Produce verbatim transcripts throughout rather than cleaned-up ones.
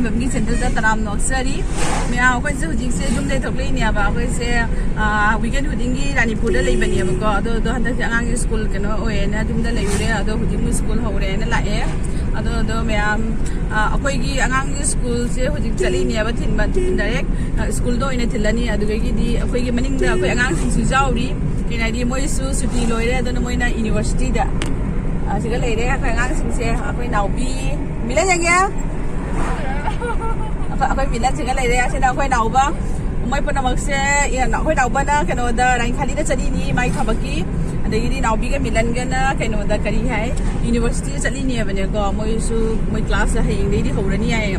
ꯃꯦꯝꯒꯤ ꯆꯦꯅꯦꯜꯗ ꯇꯔꯥꯝꯅ ꯑꯣꯛꯆꯔꯤ꯫ ꯃꯌꯥꯝ, ꯑꯩꯈꯣꯏꯁꯦ ꯍꯧꯖꯤꯛꯁꯦ ꯌꯨꯝꯗꯩ ꯊꯣꯛꯂꯛꯏꯅꯦꯕ꯫ ꯑꯩꯈꯣꯏꯁꯦ, ꯑꯥ, ꯋꯤꯀꯦꯟ ꯈꯨꯗꯤꯡꯒꯤ ꯔꯥꯅꯤꯄꯨꯔꯗ ꯂꯩꯕꯅꯦꯕꯀꯣ꯫ ꯑꯗꯣ, ꯑꯗꯣ ꯍꯟꯗꯛꯁꯦ ꯑꯉꯥꯡꯒꯤ ꯁ꯭ꯀꯨꯜ ꯀꯩꯅꯣ ꯑꯣꯏꯌꯦꯅ ꯌꯨꯝꯗ ꯂꯩꯔꯨꯔꯦ꯫ ꯑꯗꯣ ꯍꯧꯖꯤꯛ ꯃꯣꯏ ꯁ꯭ꯀꯨꯜ ꯍꯧꯔꯦꯅ ꯂꯥꯛꯑꯦ꯫ ꯑꯗꯣ, ꯑꯗꯣ ꯃꯌꯥꯝ, ꯑꯥ, ꯑꯩꯈꯣꯏꯒꯤ ꯑꯉꯥꯡꯒꯤ ꯁ꯭ꯀꯨꯜꯁꯦ ꯍꯧꯖꯤꯛ ꯆꯠꯂꯤꯅꯦꯕ, ꯊꯤꯟꯕ, ꯗꯥꯏꯔꯦꯛ, ꯑꯥ, ꯁ꯭ꯀꯨꯜꯗ ꯑꯣꯏꯅ ꯊꯤꯜꯂꯅꯤ꯫ ꯑꯗꯨꯗꯒꯤꯗꯤ ꯑꯩꯈꯣꯏꯒꯤ ꯃꯅꯤꯡꯗ ꯑꯩꯈꯣꯏ ꯑꯉꯥꯡꯁꯤꯡꯁꯨ ꯌꯥꯎꯔꯤ꯫ ꯀꯩꯅꯣ ꯍꯥꯏꯗꯤ ꯃꯣꯏꯁꯨ ꯁꯨꯇꯤ ꯂꯣꯏꯔꯦ, ꯑꯗꯨꯅ ꯃꯣꯏꯅ ꯌꯨꯅꯤꯚꯔꯁꯤꯇꯤꯗ, ꯑꯥ, ꯁꯤꯗ ꯂꯩꯔꯦ꯫ ꯑꯩꯈꯣꯏ ꯑꯉꯥꯡꯁꯤꯡꯁꯦ, ꯑꯩꯈꯣꯏ ꯅꯥꯎꯕꯤ, ꯃꯤꯂꯟ ꯌꯦꯡꯒꯦ꯫ ꯑꯩꯈꯣꯏ, ꯑꯩꯈꯣꯏ ꯃꯤꯂꯟꯁꯤꯒ ꯂꯩꯔꯦ꯫ ꯑꯁꯤꯅ ꯑꯩꯈꯣꯏ ꯅꯥꯎꯕ꯫ ꯃꯣꯏ ꯄꯨꯝꯅꯃꯛꯁꯦ, ꯑꯩꯈꯣꯏ ꯅꯥꯎꯕꯅ ꯀꯩꯅꯣꯗ, ꯔꯥꯏꯟꯈꯥꯂꯤꯗ ꯆꯠꯂꯤꯅꯤ ꯃꯥꯏ ꯊꯕꯛꯀꯤ꯫ ꯑꯗꯒꯤꯗꯤ ꯅꯥꯎꯕꯤꯒ ꯃꯤꯂꯟꯒꯅ ꯀꯩꯅꯣꯗ, ꯀꯔꯤ ꯍꯥꯏ, ꯌꯨꯅꯤꯚꯔꯁꯤꯇꯤꯗ ꯆꯠꯂꯤꯅꯦꯕꯅꯦꯀꯣ꯫ ꯃꯣꯏꯁꯨ, ꯃꯣꯏ ꯀ꯭ꯂꯥꯁ ꯍꯌꯦꯡꯗꯒꯤꯗꯤ ꯍꯧꯔꯅꯤ ꯍꯥꯏꯌꯦ꯫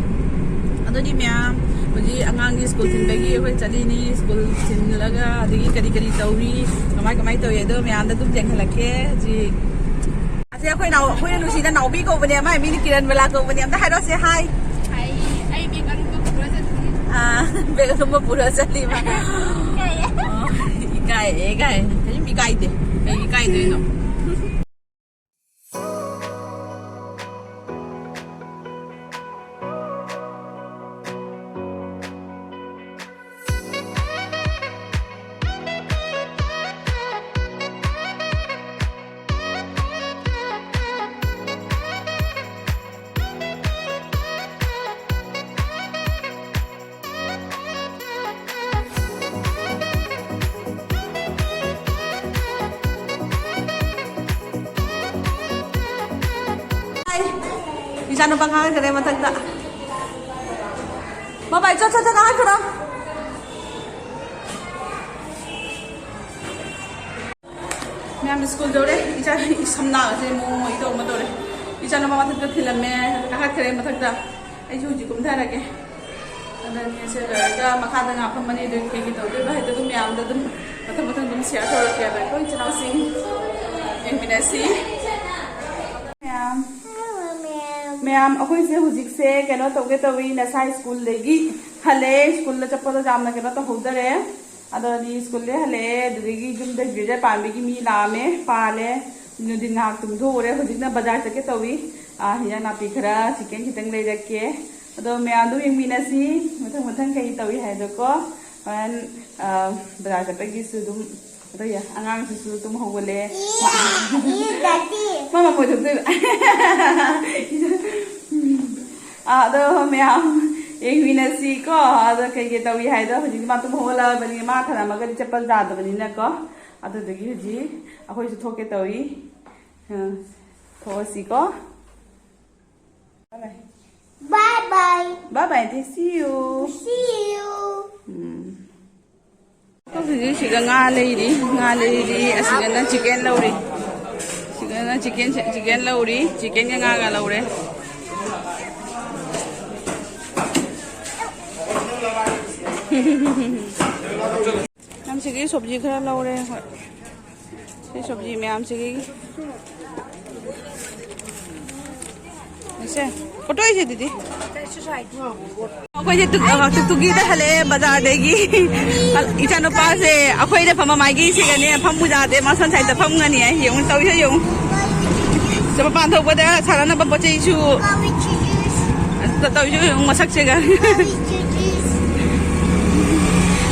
ꯑꯗꯨꯗꯤ ꯃꯌꯥꯝ, ꯍꯧꯖꯤꯛ ꯑꯉꯥꯡꯒꯤ ꯁ꯭ꯀꯨꯜ ꯊꯤꯟꯕꯒꯤ ꯑꯩꯈꯣꯏ ꯆꯠꯂꯤꯅꯤ꯫ ꯁ꯭ꯀꯨꯜ ꯊꯤꯜꯂꯒ ꯑꯗꯒꯤ ꯀꯔꯤ ꯀꯔꯤ ꯇꯧꯔꯤ, ꯀꯃꯥꯏ ꯀꯃꯥꯏ ꯇꯧꯔꯤ ꯑꯗꯣ ꯃꯌꯥꯝꯗ ꯑꯗꯨꯝ ꯌꯦꯡꯍꯜꯂꯛꯀꯦ ꯍꯧꯖꯤꯛ꯫ ꯑꯁꯤ ꯑꯩꯈꯣꯏ ꯅꯥꯎ-, ꯑꯩꯈꯣꯏꯅ ꯅꯨꯡꯁꯤꯅ ꯅꯥꯎꯕꯤ ꯀꯧꯕꯅꯦ, ꯃꯥꯏ ꯃꯤꯅ ꯀꯤꯔꯟ ꯕꯂꯥ ꯀꯧꯕꯅꯦ꯫ ꯑꯝꯇ ꯍꯥꯏꯔꯛꯑꯣꯁꯦ, ꯍꯥꯏ꯫ ꯑꯩ, ꯑꯩ ꯕꯦꯒ ꯑꯔꯨꯝꯕ ꯄꯨꯔ ꯆꯠꯂꯤ꯫ ꯑꯥ, ꯕꯦꯒ ꯑꯔꯨꯝꯕ ꯄꯨꯔ ꯆꯠꯂꯤꯕ꯫ ꯏꯀꯥꯏꯌꯦ꯫ ꯑꯣ, ꯏꯀꯥꯏꯌꯦ, ꯏꯀꯥꯏꯌꯦ꯫ ꯀꯔꯤꯝ ꯏꯀꯥꯏꯗꯦ꯫ ꯀꯩ ꯏꯀꯥꯏꯗꯣꯏꯅꯣ? ꯏꯆꯥꯅꯨꯄꯥ ꯀꯥꯈꯠꯈ꯭ꯔꯦ ꯃꯊꯛꯇ꯫ ꯃꯃꯥꯏ ꯆꯠ, ꯆꯠ, ꯆꯠ, ꯀꯥꯈꯠꯈ꯭ꯔꯣ꯫ ꯃꯌꯥꯝ ꯁ꯭ꯀꯨꯜ ꯌꯧꯔꯦ꯫ ꯏꯆꯥ, ꯁꯝꯅꯥꯒꯁꯦ ꯃꯑꯣꯡ ꯑꯃ ꯏꯇꯧ ꯑꯃ ꯇꯧꯔꯦ꯫ ꯏꯆꯥꯅꯨꯄꯥ ꯃꯊꯛꯇ ꯊꯤꯜꯂꯝꯃꯦ, ꯀꯥꯈꯠꯈ꯭ꯔꯦ ꯃꯊꯛꯇ꯫ ꯑꯩꯁꯨ ꯍꯧꯖꯤꯛ ꯀꯨꯝꯊꯔꯒꯦ꯫ ꯑꯗꯨꯅ ꯁꯤ ꯂꯣꯏꯔꯒ ꯃꯈꯥꯗ ꯉꯥꯛ ꯐꯝꯃꯅꯤ꯫ ꯑꯗꯨ ꯀꯩ ꯀꯩ ꯇꯧꯗꯣꯏꯕ ꯍꯥꯏꯗꯣ ꯑꯗꯨꯝ ꯃꯌꯥꯝꯗ ꯑꯗꯨꯝ ꯃꯊꯪ ꯃꯊꯪ ꯑꯗꯨꯝ ꯁꯤꯌꯔ ꯇꯧꯔꯛꯀꯦꯕ꯫ ꯑꯩꯈꯣꯏ ꯏꯆꯤꯟ ꯏꯅꯥꯎꯁꯤꯡ ꯌꯦꯡꯃꯤꯟꯅꯁꯤ꯫ ꯃꯌꯥꯝ, ꯃꯌꯥꯝ, ꯑꯩꯈꯣꯏꯁꯦ ꯍꯧꯖꯤꯛꯁꯦ ꯀꯩꯅꯣ ꯇꯧꯒꯦ ꯇꯧꯏ, ꯅꯁꯥ ꯁ꯭ꯀꯨꯜꯗꯒꯤ ꯍꯜꯂꯛꯑꯦ꯫ ꯁ꯭ꯀꯨꯜꯗ ꯆꯠꯄꯗꯣ ꯌꯥꯝꯅ ꯀꯩꯅꯣ ꯇꯧꯍꯧꯗꯔꯦ꯫ ꯑꯗꯣ ꯑꯅꯤ ꯁ꯭ꯀꯨꯜꯗꯒꯤ ꯍꯜꯂꯛꯑꯦ, ꯑꯗꯨꯗꯒꯤ ꯌꯨꯝꯗ ꯒ꯭ꯔꯦꯖꯨꯑꯦꯠ ꯄꯥꯟꯕꯒꯤ ꯃꯤ ꯂꯥꯛꯑꯝꯃꯦ, ꯄꯥꯜꯂꯦ꯫ ꯅꯨꯡꯊꯤꯟ ꯉꯥꯏꯍꯥꯛ ꯇꯨꯝꯊꯣꯛꯎꯔꯦ꯫ ꯍꯧꯖꯤꯛꯅ ꯕꯖꯥꯔ ꯆꯠꯀꯦ ꯇꯧꯏ꯫ ꯑꯥ, ꯍꯤꯟꯖꯥꯡ ꯅꯥꯄꯤ ꯈꯔ, ꯆꯤꯛꯀꯟ ꯈꯤꯇꯪ ꯂꯩꯔꯛꯀꯦ꯫ ꯑꯗꯣ ꯃꯌꯥꯝ ꯑꯗꯨꯝ ꯌꯦꯡꯃꯤꯟꯅꯁꯤ, ꯃꯊꯪ ꯃꯊꯪ ꯀꯩ ꯇꯧꯏ ꯍꯥꯏꯗꯣꯀꯣ꯫ ꯍꯣꯔꯦꯟ, ꯑ, ꯕꯖꯥꯔ ꯆꯠꯄꯒꯤꯁꯨ ꯑꯗꯨꯝ, ꯑꯗꯣ ꯑꯉꯥꯡꯁꯤꯁꯨ ꯑꯗꯨꯝ ꯍꯧꯒꯠꯂꯦ꯫ ꯃꯥ ꯃꯃꯣꯏ ꯊꯣꯛꯇꯣꯏꯕ꯫ ꯑꯥ, ꯑꯗꯣ ꯃꯌꯥꯝ ꯌꯦꯡꯃꯤꯟꯅꯁꯤꯀꯣ꯫ ꯑꯗꯣ ꯀꯩꯀꯩ ꯇꯧꯏ ꯍꯥꯏꯗꯣ꯫ ꯍꯧꯖꯤꯛꯇꯤ ꯃꯥ ꯇꯨꯝ ꯍꯧꯒꯠꯂꯛꯑꯕꯅꯤ, ꯃꯥ ꯊꯅꯝꯃꯒꯗꯤ ꯆꯠꯄ ꯌꯥꯗꯕꯅꯤꯅꯀꯣ꯫ ꯑꯗꯨꯗꯨꯒꯤ ꯍꯧꯖꯤꯛ ꯑꯩꯈꯣꯏꯁꯨ ꯊꯣꯛꯀꯦ ꯇꯧꯏ꯫ ꯑ, ꯊꯣꯛꯑꯁꯤꯀꯣ꯫ Bye bye. Bye bye, see you. See you. ꯎꯝ꯫ ꯍꯧꯖꯤꯛ ꯁꯤꯗ ꯉꯥ ꯂꯩꯔꯤ, ꯉꯥ ꯂꯩꯔꯤ꯫ ꯑꯁꯤꯗꯅ ꯆꯤꯀꯦꯟ ꯂꯧꯔꯤ, ꯁꯤꯗꯅ ꯆꯤꯀꯦꯟ, ꯆꯤꯀꯦꯟ ꯂꯧꯔꯤ꯫ ꯆꯤꯀꯦꯟꯒ ꯉꯥꯒ ꯂꯧꯔꯦ꯫ ꯅꯪ ꯁꯤꯒꯤ ꯁꯣꯕꯖꯤ ꯈꯔ ꯂꯧꯔꯦ꯫ ꯍꯣꯏ, ꯁꯤ ꯁꯣꯕꯖꯤ ꯃꯌꯥꯝꯁꯤꯒꯤ꯫ ꯁꯦ, ꯐꯣꯇꯣ ꯏꯁꯦ, ꯗꯤꯗꯤ꯫ ꯑꯩꯈꯣꯏꯁꯦ ꯇꯨꯛ-, ꯑ, ꯇꯨꯛꯇꯨꯒꯤꯗ ꯍꯜꯂꯛꯑꯦ ꯕꯖꯥꯔꯗꯒꯤ꯫ ꯏꯆꯥꯅꯨꯄꯥꯁꯦ ꯑꯩꯈꯣꯏꯗ ꯐꯝꯕ ꯃꯥꯏꯒꯤ ꯁꯤꯒꯅꯦ ꯐꯝꯃꯨ ꯌꯥꯗꯦ, ꯃꯥ ꯁꯣꯝ ꯁꯥꯏꯗꯇ ꯐꯝꯒꯅꯤ ꯍꯥꯏ꯫ ꯌꯦꯡꯉꯨ, ꯇꯧꯔꯤꯁꯦ ꯌꯦꯡꯉꯨ꯫ ꯁꯤ ꯃꯄꯥꯟ ꯊꯣꯛꯄꯗ ꯁꯥꯟꯅꯅꯕ ꯄꯣꯠ ꯆꯩꯁꯨ꯫ ꯇꯧꯔꯤꯁꯦ ꯌꯦꯡꯉꯨ ꯃꯁꯛꯁꯤꯒ꯫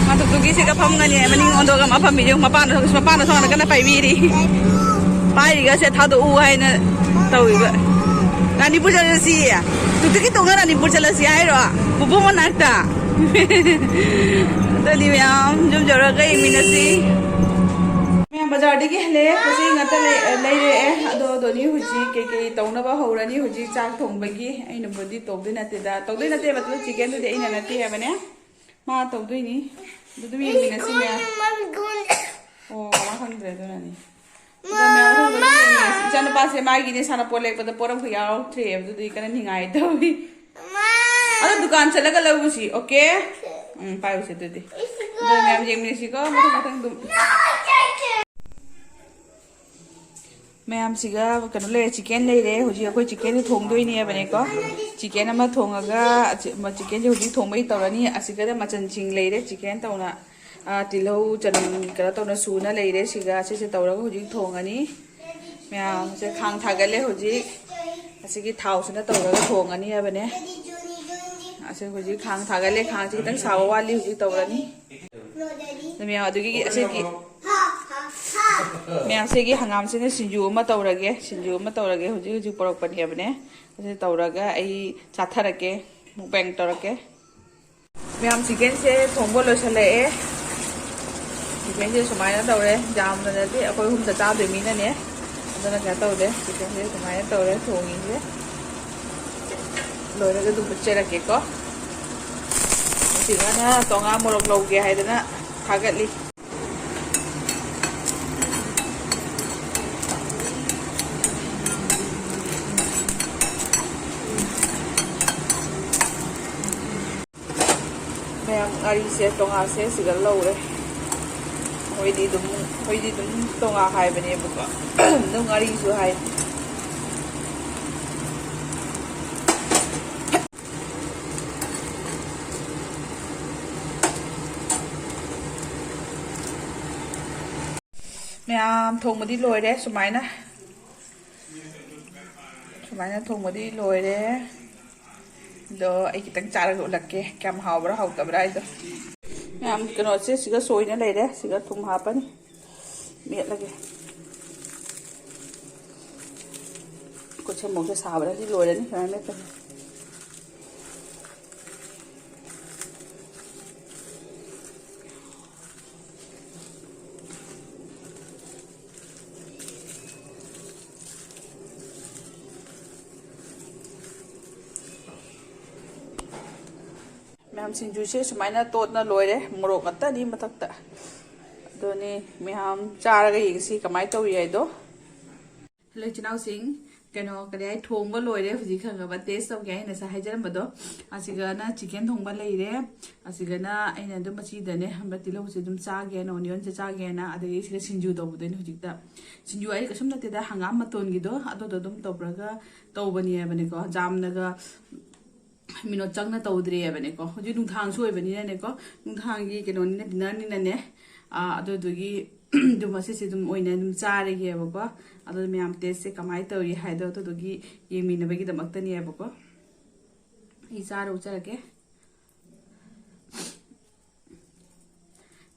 ꯃꯥ ꯇꯨꯛꯇꯨꯒꯤꯁꯤꯒ ꯐꯝꯒꯅꯤ ꯍꯥꯏ꯫ ꯃꯅꯤꯡ ꯑꯣꯟꯊꯣꯛꯑꯒ ꯃꯥ ꯐꯝꯃꯤ ꯌꯦꯡꯉꯨ꯫ ꯃꯄꯥꯟꯗ ꯊꯣꯛ-, ꯃꯄꯥꯟꯗ ꯊꯣꯛꯅ ꯀꯟꯅ ꯄꯥꯏꯕꯤꯔꯤ꯫ ꯄꯥꯏꯔꯤꯒꯁꯦ ꯊꯥꯗꯣꯛꯎ ꯍꯥꯏꯅ ꯇꯧꯔꯤꯕ꯫ ꯔꯥꯅꯤꯄꯨꯔ ꯆꯠꯂꯁꯤ꯫ ꯇꯨꯛꯇꯨꯒꯤ ꯇꯣꯡꯉ ꯔꯥꯅꯤꯄꯨꯔ ꯆꯠꯂꯁꯤ ꯍꯥꯏꯔꯣ? ꯄꯨꯄꯨ ꯃꯅꯥꯛꯇ꯫ ꯑꯗꯨꯗꯤ ꯃꯌꯥꯝ ꯌꯨꯝ ꯌꯧꯔꯒ ꯌꯦꯡꯃꯤꯟꯅꯁꯤ꯫ ꯃꯌꯥꯝ ꯕꯖꯥꯔꯗꯒꯤ ꯍꯜꯂꯛꯑꯦ꯫ ꯄꯣꯠ ꯆꯩ ꯉꯥꯛꯇ ꯂꯩ-, ꯂꯩꯔꯛꯑꯦ꯫ ꯑꯗꯣ ꯗꯣꯅꯤ ꯍꯧꯖꯤꯛ ꯀꯩꯀꯩ ꯇꯧꯅꯕ ꯍꯧꯔꯅꯤ꯫ ꯍꯧꯖꯤꯛ ꯆꯥꯛ ꯊꯣꯡꯕꯒꯤ꯫ ꯑꯩꯅꯕꯨꯗꯤ ꯇꯧꯗꯣꯏ ꯅꯠꯇꯦꯗ꯫ ꯇꯧꯗꯣꯏ ꯅꯠꯇꯦꯕ, ꯑꯗꯨ ꯆꯤꯀꯦꯟꯗꯨꯗꯤ ꯑꯩꯅ ꯅꯠꯇꯦ ꯍꯥꯏꯕꯅꯦ꯫ ꯃꯥ ꯇꯧꯗꯣꯏꯅꯤ꯫ ꯑꯗꯨ ꯑꯗꯨꯝ ꯌꯦꯡꯃꯤꯟꯅꯁꯤ ꯃꯌꯥꯝ꯫ ꯑꯣ, ꯃꯥ ꯈꯪꯗ꯭ꯔꯦ ꯑꯗꯨꯅꯅꯤ꯫ ꯑꯗꯣ ꯃꯌꯥꯝ ꯑꯗꯨꯝ ꯌꯦꯡꯃꯤꯟꯅꯁꯤ꯫ ꯏꯆꯥꯅꯨꯄꯥꯁꯦ ꯃꯥꯒꯤꯅꯦ ꯁꯥꯟꯅꯄꯣꯠ ꯂꯦꯛꯄꯗ ꯄꯣꯠ ꯑꯃꯈꯛ ꯌꯥꯎꯔꯛꯇ꯭ꯔꯦ꯫ ꯑꯗꯨꯗꯤ ꯀꯟꯅ ꯅꯤꯡꯉꯥꯏ ꯇꯧꯔꯤ꯫ ꯑꯗꯣ ꯗꯨꯀꯥꯟ ꯆꯠꯂꯒ ꯂꯧꯔꯨꯁꯤ, ꯑꯣꯀꯦ? ꯎꯝ, ꯄꯥꯏꯔꯨꯁꯤ ꯑꯗꯨꯗꯤ꯫ ꯑꯗꯣ ꯃꯌꯥꯝ ꯌꯦꯡꯃꯤꯟꯅꯁꯤꯀꯣ, ꯃꯊꯪ ꯃꯊꯪ ꯑꯗꯨꯝ꯫ ꯃꯌꯥꯝꯁꯤꯒ ꯀꯩꯅꯣ ꯂꯩꯔꯦ, ꯆꯤꯀꯦꯟ ꯂꯩꯔꯦ꯫ ꯍꯧꯖꯤꯛ ꯑꯩꯈꯣꯏ ꯆꯤꯀꯦꯟꯁꯦ ꯊꯣꯡꯗꯣꯏꯅꯦꯕꯅꯦꯀꯣ꯫ ꯆꯤꯀꯦꯟ ꯑꯃ ꯊꯣꯡꯉꯒ, ꯆꯤ-, ꯃ-, ꯆꯤꯀꯦꯟꯁꯦ ꯍꯧꯖꯤꯛ ꯊꯣꯡꯕꯒꯤ ꯇꯧꯔꯅꯤ꯫ ꯑꯁꯤꯒꯗ ꯃꯆꯜꯁꯤꯡ ꯂꯩꯔꯦ ꯆꯤꯀꯦꯟ ꯇꯧꯅ꯫ ꯑꯥ, ꯇꯤꯜꯍꯧ, ꯆꯅꯝ ꯀꯩꯅꯣ ꯇꯧꯅ ꯁꯨꯅ ꯂꯩꯔꯦ꯫ ꯁꯤꯒ, ꯁꯤꯁꯦ ꯇꯧꯔꯒ ꯍꯧꯖꯤꯛ ꯊꯣꯡꯉꯅꯤ꯫ ꯃꯌꯥꯝꯁꯦ ꯈꯥꯡ ꯊꯥꯒꯠꯂꯦ ꯍꯧꯖꯤꯛ꯫ ꯑꯁꯤꯒꯤ ꯊꯥꯎꯁꯤꯅ ꯇꯧꯔꯒ ꯊꯣꯡꯉꯅꯤ ꯍꯥꯏꯕꯅꯦ꯫ ꯑꯁꯤ ꯍꯧꯖꯤꯛ ꯈꯥꯡ ꯊꯥꯒꯠꯂꯦ꯫ ꯈꯥꯡꯁꯦ ꯈꯤꯇꯪ ꯁꯥꯕ ꯋꯥꯠꯂꯤ, ꯍꯧꯖꯤꯛ ꯇꯧꯔꯅꯤ꯫ ꯑꯗꯨ ꯃꯌꯥꯝ ꯑꯗꯨꯒꯤ ꯑꯁꯤꯒꯤ ꯃꯌꯥꯝꯁꯤꯒꯤ ꯍꯪꯒꯥꯝꯁꯤꯅ ꯁꯤꯡꯖꯨ ꯑꯃ ꯇꯧꯔꯒꯦ꯫ ꯁꯤꯡꯖꯨ ꯑꯃ ꯇꯧꯔꯒꯦ꯫ ꯍꯧꯖꯤꯛ ꯍꯧꯖꯤꯛ ꯄꯣꯔꯛꯄꯅꯦꯕꯅꯦ꯫ ꯑꯁꯤ ꯇꯧꯔꯒ ꯑꯩ ꯆꯥꯊꯔꯛꯀꯦ, ꯃꯨꯛꯕꯥꯡ ꯇꯧꯔꯛꯀꯦ꯫ ꯃꯌꯥꯝ, ꯆꯤꯀꯟꯁꯦ ꯊꯣꯡꯕ ꯂꯣꯏꯁꯤꯜꯂꯛꯑꯦ꯫ ꯆꯤꯀꯟꯁꯦ ꯁꯨꯃꯥꯏꯅ ꯇꯧꯔꯦ꯫ ꯌꯥꯝꯅ ꯅꯠꯇꯦ, ꯑꯩꯈꯣꯏ ꯑꯍꯨꯝꯗ ꯆꯥꯗꯣꯏ ꯃꯤꯅꯅꯦ꯫ ꯑꯗꯨꯅ ꯀꯩꯅꯣ ꯇꯧꯗꯦ, ꯆꯤꯀꯟꯁꯦ ꯁꯨꯃꯥꯏꯅ ꯇꯧꯔꯦ ꯊꯣꯡꯉꯤꯁꯦ꯫ ꯂꯣꯏꯔꯒ ꯑꯗꯨꯝ ꯎꯠꯆꯔꯛꯀꯦꯀꯣ꯫ ꯁꯤꯒꯅ ꯇꯣꯉꯥꯟ ꯃꯣꯔꯣꯛ ꯂꯧꯒꯦ ꯍꯥꯏꯗꯅ ꯊꯥꯒꯠꯂꯤ꯫ ꯃꯌꯥꯝ, ꯉꯥꯔꯤꯁꯦ ꯇꯣꯉꯥꯟꯁꯦ ꯁꯤꯗ ꯂꯧꯔꯦ꯫ ꯃꯣꯏꯗꯤ ꯑꯗꯨꯝ, ꯃꯣꯏꯗꯤ ꯑꯗꯨꯝ ꯇꯣꯉꯥꯟ ꯍꯥꯏꯕꯅꯦꯕꯀꯣ꯫ ꯑꯗꯨꯝ ꯉꯥꯔꯤꯁꯨ ꯍꯥꯏ꯫ ꯃꯌꯥꯝ, ꯊꯣꯡꯕꯗꯤ ꯂꯣꯏꯔꯦ꯫ ꯁꯨꯃꯥꯏꯅ ꯁꯨꯃꯥꯏꯅ ꯊꯣꯡꯕꯗꯤ ꯂꯣꯏꯔꯦ꯫ ꯑꯗꯣ ꯑꯩ ꯈꯤꯇꯪ ꯆꯥꯔꯒ ꯎꯠꯂꯛꯀꯦ, ꯀꯌꯥꯝ ꯍꯥꯎꯕ꯭ꯔꯥ ꯍꯥꯎꯇꯕ꯭ꯔꯥ ꯍꯥꯏꯗꯣ꯫ ꯃꯌꯥꯝ, ꯀꯩꯅꯣꯁꯦ ꯁꯤꯒ ꯁꯣꯏꯅ ꯂꯩꯔꯦ꯫ ꯁꯤꯒ ꯊꯨꯝ ꯍꯥꯞꯄꯅꯤ, ꯃꯦꯠꯂꯒꯦ꯫ ꯈꯨꯠꯁꯦ ꯃꯣꯔꯣꯛꯁꯦ ꯁꯥꯕꯅꯗꯤ ꯂꯣꯏꯔꯅꯤ ꯁꯨꯃꯥꯏꯅ ꯃꯦꯠꯄꯁꯦ꯫ ꯃꯌꯥꯝ, ꯁꯤꯡꯖꯨꯁꯦ ꯁꯨꯃꯥꯏꯅ ꯇꯣꯠꯅ ꯂꯣꯏꯔꯦ꯫ ꯃꯣꯔꯣꯛ ꯉꯥꯛꯇꯅꯤ ꯃꯊꯛꯇ꯫ ꯑꯗꯨꯅꯤ ꯃꯌꯥꯝ, ꯆꯥꯔꯒ ꯌꯦꯡꯁꯤ ꯀꯃꯥꯏꯅ ꯇꯧꯔꯤ ꯍꯥꯏꯗꯣ꯫ ꯍꯜꯂꯣ ꯏꯆꯤꯟ ꯏꯅꯥꯎꯁꯤꯡ, ꯀꯩꯅꯣ ꯀꯔꯤ ꯍꯥꯏ, ꯊꯣꯡꯕ ꯂꯣꯏꯔꯦ꯫ ꯍꯧꯖꯤꯛ ꯈꯪꯉꯕ ꯇꯦꯁ ꯇꯧꯒꯦ ꯍꯥꯏꯅ ꯉꯁꯥꯏ ꯍꯥꯏꯖꯔꯝꯕꯗꯣ꯫ ꯑꯁꯤꯒꯅ ꯆꯤꯀꯟ ꯊꯣꯡꯕ ꯂꯩꯔꯦ꯫ ꯑꯁꯤꯒꯅ ꯑꯩꯅ ꯑꯗꯨꯝ ꯃꯆꯤꯗꯅꯦ ꯍꯟꯕ ꯇꯤꯜꯍꯧꯁꯦ ꯑꯗꯨꯝ ꯆꯥꯒꯦꯅ, ꯑꯣꯅꯤꯌꯟꯁꯦ ꯆꯥꯒꯦꯅ, ꯑꯗꯒꯤ ꯁꯤꯒ ꯁꯤꯡꯖꯨ ꯇꯧꯕꯗꯣꯏꯅꯦ ꯍꯧꯖꯤꯛꯇ꯫ ꯁꯤꯡꯖꯨ ꯑꯩ ꯀꯩꯁꯨꯝ ꯅꯠꯇꯦꯗ, ꯍꯪꯒꯥꯝ ꯃꯇꯣꯟꯒꯤꯗꯣ ꯑꯗꯨꯗꯣ ꯑꯗꯨꯝ ꯇꯧꯔꯒ ꯇꯧꯕꯅꯦ ꯍꯥꯏꯕꯅꯤꯀꯣ꯫ ꯌꯥꯝꯅꯒ ꯃꯤꯅꯣꯠ ꯆꯪꯅ ꯇꯧꯗ꯭ꯔꯦꯕꯅꯦꯀꯣ꯫ ꯍꯧꯖꯤꯛ ꯅꯨꯡꯗꯥꯡꯁꯨ ꯑꯣꯏꯕꯅꯤꯅꯅꯦꯀꯣ, ꯅꯨꯡꯗꯥꯡꯒꯤ ꯀꯩꯅꯣꯅꯤꯅ, ꯗꯤꯟꯅꯔꯅꯤꯅꯅꯦ꯫ ꯑꯥ, ꯑꯗꯨꯗꯨꯒꯤ ꯑꯗꯨꯝ ꯉꯁꯤꯁꯦ ꯑꯗꯨꯝ ꯑꯣꯏꯅ ꯑꯗꯨꯝ ꯆꯥꯔꯒꯦꯕꯀꯣ꯫ ꯑꯗꯨ ꯃꯌꯥꯝ ꯇꯦꯁꯁꯦ ꯀꯃꯥꯏꯅ ꯇꯧꯔꯤ ꯍꯥꯏꯗꯣ ꯑꯗꯨꯗꯨꯒꯤ ꯌꯦꯡꯃꯤꯟꯅꯕꯒꯤꯗꯃꯛꯇꯅꯦꯕꯀꯣ꯫ ꯑꯩ ꯆꯥꯔ ꯎꯠꯆꯔꯛꯀꯦ꯫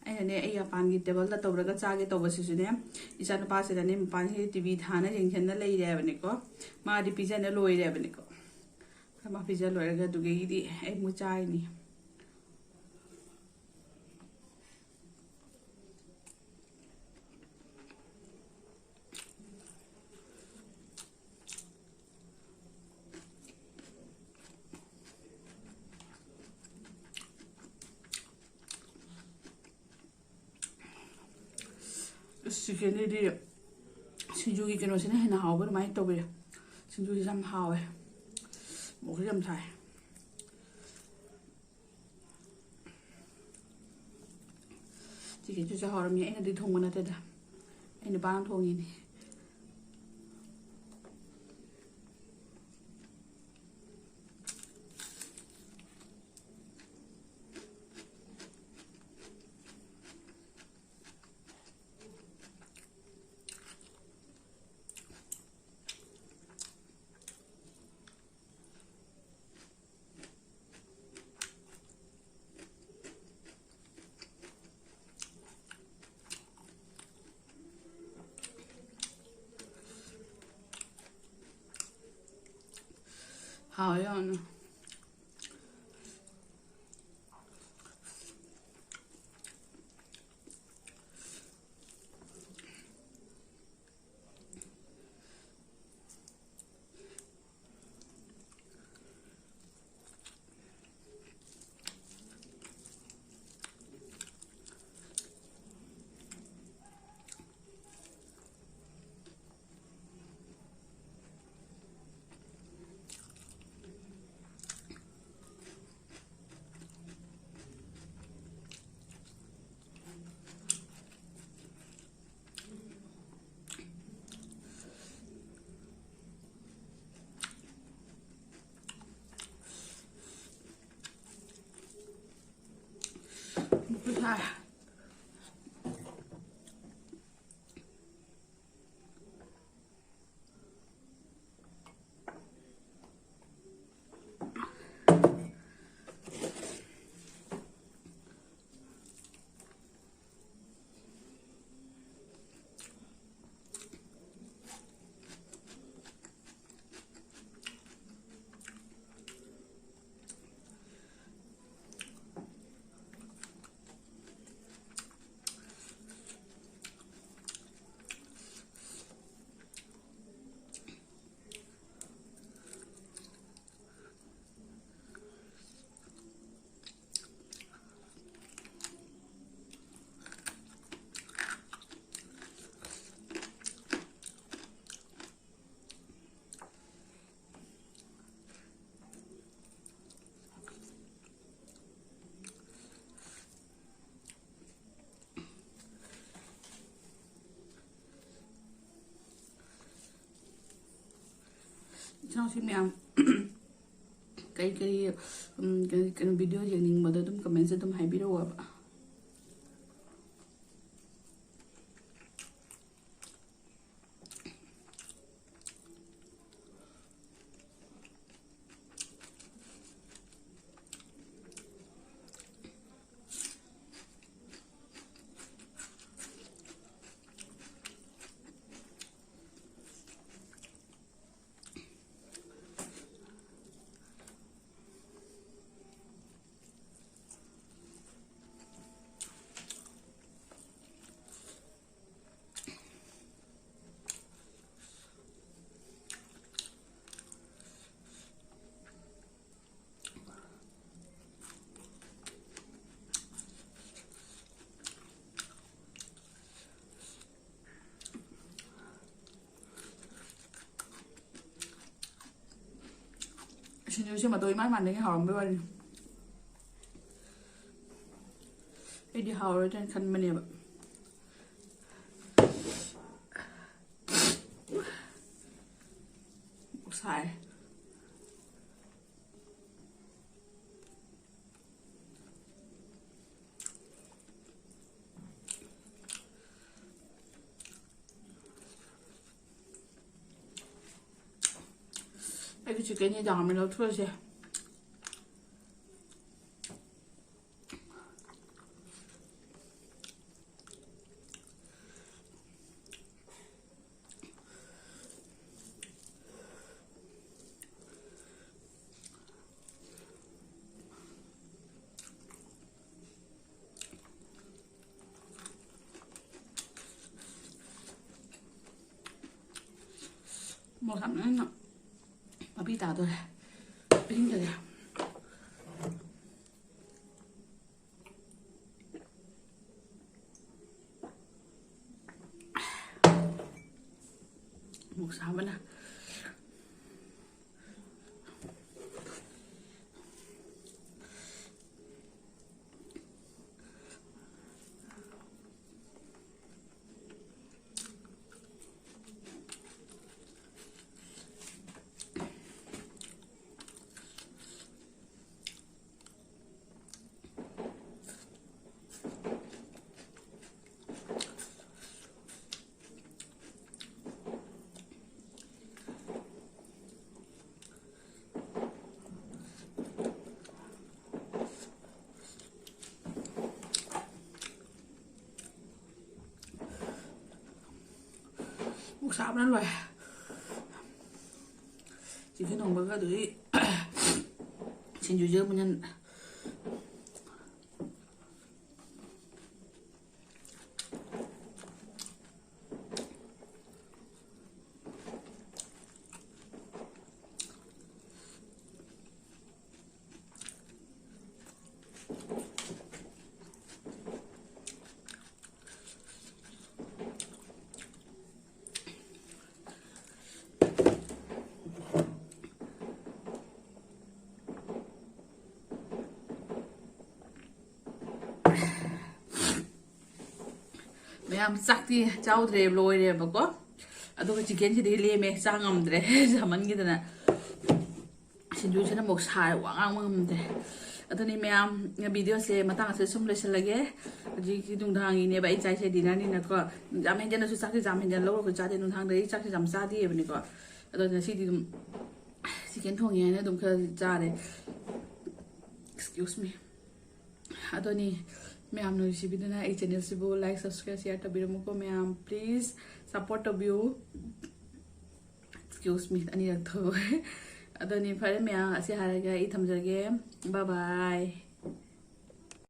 ꯑꯩꯅꯅꯦ, ꯑꯩ ꯃꯄꯥꯟꯒꯤ ꯇꯦꯕꯜꯗ ꯇꯧꯔꯒ ꯆꯥꯒꯦ ꯇꯧꯕꯁꯤꯁꯨꯅꯦ, ꯏꯆꯥꯅꯨꯄꯥꯁꯤꯗꯅꯦ, ꯃꯄꯥꯟꯁꯤꯗ ꯇꯤ ꯚꯤ ꯊꯥꯅ ꯌꯦꯡꯁꯟꯅ ꯂꯩꯔꯦ ꯍꯥꯏꯕꯅꯤꯀꯣ꯫ ꯃꯥꯗꯤ ꯄꯤꯖꯅ ꯂꯣꯏꯔꯦ ꯍꯥꯏꯕꯅꯤꯀꯣ꯫ ꯃꯥ ꯄꯤꯖ ꯂꯣꯏꯔꯒ ꯑꯗꯨꯗꯒꯤꯗꯤ ꯑꯩ ꯑꯃꯨꯛ ꯆꯥꯔꯤꯅꯤ꯫ ꯑꯁ, ꯆꯤꯛꯀꯟꯁꯤꯗꯤ, ꯁꯤꯡꯖꯨꯒꯤ ꯀꯩꯅꯣꯁꯤꯅ ꯍꯦꯟꯅ ꯍꯥꯎꯕ ꯑꯗꯨꯃꯥꯏꯅ ꯇꯧꯋꯦ꯫ ꯁꯤꯡꯖꯨꯁꯤ ꯌꯥꯝ ꯍꯥꯎꯋꯦ꯫ ꯃꯣꯔꯣꯛꯁꯨ ꯌꯥꯝ ꯁꯥꯏ꯫ ꯆꯤꯛꯀꯟꯁꯤꯁꯨ ꯍꯥꯎꯔꯝꯃꯤ꯫ ꯑꯩꯅꯗꯤ ꯊꯣꯡꯕ ꯅꯠꯇꯦꯗ, ꯑꯩ ꯅꯨꯄꯥꯅ ꯊꯣꯡꯉꯤꯅꯤ꯫ ꯍꯥꯎꯋꯦ ꯌꯥꯝꯅ꯫ ꯃꯈꯨꯠ ꯁꯥꯏ꯫ ꯏꯅꯥꯎꯁꯤ ꯃꯌꯥꯝ ꯀꯔꯤ ꯀꯔꯤ, ꯎꯝ, ꯀꯔꯤ, ꯀꯩꯅꯣ, ꯚꯤꯗꯤꯑꯣ ꯌꯦꯡꯅꯤꯡꯕꯗꯣ ꯑꯗꯨꯝ ꯀꯃꯦꯟꯁꯦ ꯑꯗꯨꯝ ꯍꯥꯏꯕꯤꯔꯛꯑꯣꯕ꯫ ꯁꯤꯡꯖꯨꯁꯦ ꯃꯇꯧ ꯏꯃꯥꯟ ꯃꯥꯟꯗꯉꯩ ꯍꯥꯎꯔꯝꯕꯩ ꯋꯥꯔꯤꯅꯤ꯫ ꯑꯩꯗꯤ ꯍꯥꯎꯔꯣꯏꯗ꯭ꯔꯅ ꯈꯟꯕꯅꯦꯕ꯫ ꯁꯥꯏ꯫ ꯑꯩꯒꯤ ꯆꯤꯛꯀꯟ ꯌꯦꯟꯖꯥꯡ ꯑꯃ ꯂꯧꯊꯣꯛꯑꯁꯦ꯫ ꯃꯣꯔꯣꯛ ꯁꯥꯃꯟꯗꯅ ꯃꯄꯤ ꯇꯥꯗꯣꯔꯦ꯫ ꯄꯤꯅꯤꯡꯗꯔꯦ꯫ ꯃꯣꯔꯣꯛ ꯁꯥꯕꯅ꯫ ꯁꯥꯕꯅ ꯂꯣꯏꯔꯦ꯫ ꯆꯤꯛꯀꯟ ꯊꯣꯡꯕꯒ ꯑꯗꯨꯗꯤ ꯁꯤꯡꯖꯨꯁꯤꯒ ꯃꯨꯟꯍꯟ꯫ ꯃꯌꯥꯝ ꯆꯥꯛꯇꯤ ꯆꯥꯎꯗ꯭ꯔꯦ, ꯂꯣꯏꯔꯦꯕꯀꯣ꯫ ꯑꯗꯨꯒ ꯆꯤꯛꯀꯟꯁꯤꯗꯤ ꯂꯦꯝꯃꯦ, ꯆꯥ ꯉꯝꯗ꯭ꯔꯦ ꯁꯥꯃꯟꯈꯤꯗꯅ꯫ ꯁꯤꯡꯖꯨꯁꯤꯅ ꯑꯃꯨꯛ ꯁꯥꯔꯦ, ꯋꯥ ꯉꯥꯡꯕ ꯉꯝꯗꯦ꯫ ꯑꯗꯨꯅꯤ ꯃꯌꯥꯝ, ꯚꯤꯗꯤꯑꯣꯁꯦ ꯃꯇꯥꯡ ꯑꯁꯤꯗ ꯁꯨꯝ ꯂꯣꯏꯁꯤꯜꯂꯒꯦ꯫ ꯍꯧꯖꯤꯛꯀꯤ ꯅꯨꯡꯗꯥꯡꯒꯤꯅꯦꯕ ꯑꯩ ꯆꯥꯏꯁꯦ, ꯗꯤꯅꯔꯅꯤꯅꯀꯣ꯫ ꯌꯥꯝ ꯍꯦꯟꯖꯟꯅꯁꯨ ꯆꯥꯛꯁꯦ ꯌꯥꯝ ꯍꯦꯟꯖꯟ ꯂꯧꯔꯒ ꯆꯥꯗꯦ, ꯅꯨꯡꯗꯥꯡꯗꯗꯤ ꯆꯥꯛꯁꯦ ꯌꯥꯝ ꯆꯥꯗꯦꯕꯅꯤꯀꯣ꯫ ꯑꯗꯣ ꯉꯁꯤꯗꯤ ꯑꯗꯨꯝ ꯆꯤꯛꯀꯟ ꯊꯣꯡꯉꯦ ꯍꯥꯏꯅ ꯑꯗꯨꯝ ꯈꯔ ꯆꯥꯔꯦ꯫ Excuse me꯫ ꯑꯗꯨꯅꯤ ꯃꯌꯥꯝ ꯅꯨꯡꯁꯤꯕꯤꯗꯨꯅ ꯑꯩ ꯆꯦꯅꯦꯜꯁꯤꯕꯨ like, subscribe, share ꯇꯧꯕꯤꯔꯝꯃꯨꯀꯣ ꯃꯌꯥꯝ, please support ꯇꯧꯕꯤꯌꯨ꯫ Excuse me, ꯑꯅꯤꯔꯛ ꯊꯣꯛꯑꯦ꯫ ꯑꯗꯨꯅꯤ ꯐꯔꯦ ꯃꯌꯥꯝ, ꯑꯁꯤ ꯍꯥꯏꯔꯒ ꯑꯩ ꯊꯝꯖꯔꯒꯦ꯫ Bye bye꯫